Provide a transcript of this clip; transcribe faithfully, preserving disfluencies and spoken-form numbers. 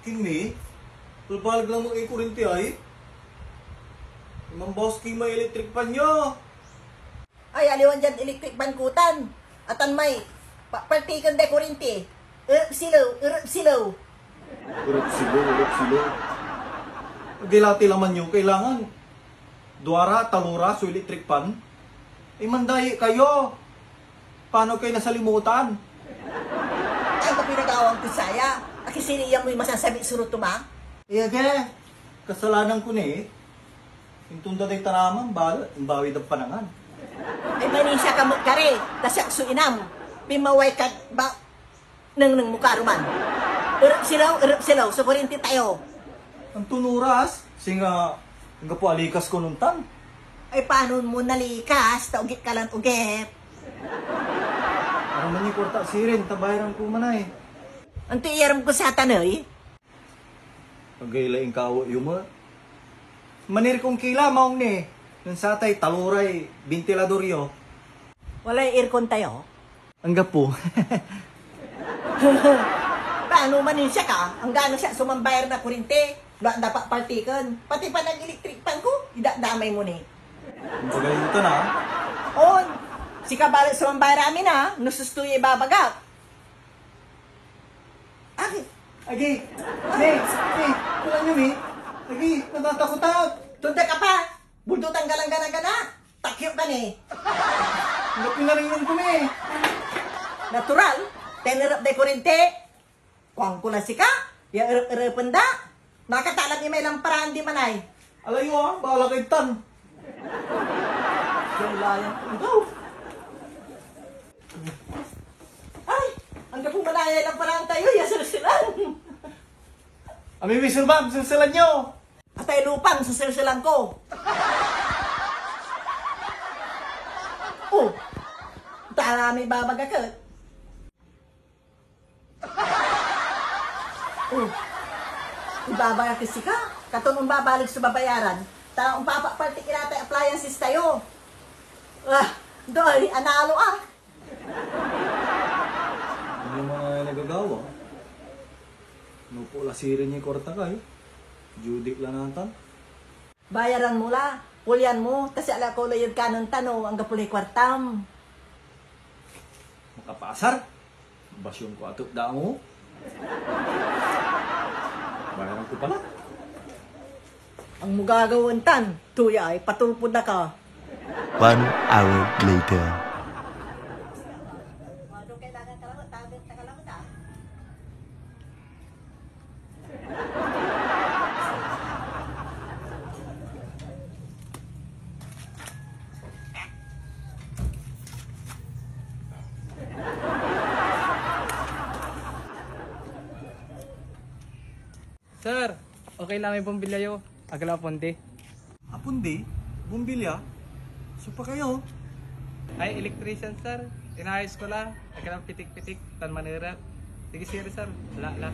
Kimi, balbaleg lamet ey kurinti ay. Mambawas ki may electric fan yo. Ay, aliwan diad electric fan ko tan. Atan may pa-, partiken day kurinti. Erep silew, erep silew. Erep silew, erep silew. Agay la ti laman yo, kailangan duara, talora so electric fan. Imandayi kayo. Paano kayo nasalimutan? Ay, kapinagawang ko saya. Akisiriyan moy masasabi suro to, ma? Iyage, kasalanan ko ni. Intonda day taraman, balet imbawi dan panangan. Ay, manisia ka met kari, ta siak so inam. Pinmaway kad ba, nengneng mo ka aruman. Erep silew, erep silew, so kurinti tayo. Anton oras? Singa, anggapo alikas ko nontan. Ay, panon mo nalikas, ta ugit ka lan ugit. Aruman yoy kuarta sirin, ta bayaran ko manay. Anto iyarem ko satan ey? Agay la inkawa yo met. Manirkong ki la, maong ni. Nen satay taloray bintilador yo. Walay aircon tayo? Anggapo. Paano manisia ka? Anggano siak so mambayar na kurinti? Wala da pa partiken. Pati pa nag-electric fan ko, idadamay mo ni. Ang bagay mo tan, ah. On, sika balet so mambayar amin, ah. No susto ya ibabagak. Agi. Agi. Hey, hey, wala niyo, eh. Agi, natatakot ako. Tunda ka pa. Buldo tanggalang gana-gana. Takyo ka ni. Anggapo naringnan ko ni. Natural. Ten erep day kurinti. Kuan ko la sika. Ya erep-erepen da. Nakatalam imay lamparan di manay. Alayo, ah. Bahala kay tan. Yan layan. Go. Ay, anggapo manaya lamparan tayo, ya selselan. Ami, Mister Bob, selselan nyo. Atay lupang so selselan ko. Oh, tala may babagak et. Oh, ibabagak ed sika, katon ombabaleg so babayaran, ta ompapakpartik ira tay appliances tayo. Ah, doy, analo ak. Ano naman ay nagagawa? Nupo la sirin ya kuarta ka, eh. Judik la natan. Bayaran mo la, polyan mo, ta si alako la yod kanen tano, anggapo lay kuartam. Makapasar? Basyon ko ato damo. Bayaran ko pala. Ang mo gagawaen tan, tuya ay patulpod na ka. One hour later. Sir, okay la may bombilya yo? Agla Aponde. Aponde? Bombilya? Siopa kayo? Ay, electrician, sir. Inayos ko la. Agla pitik-pitik tan manerep. Sige, sir, sir. Wala la.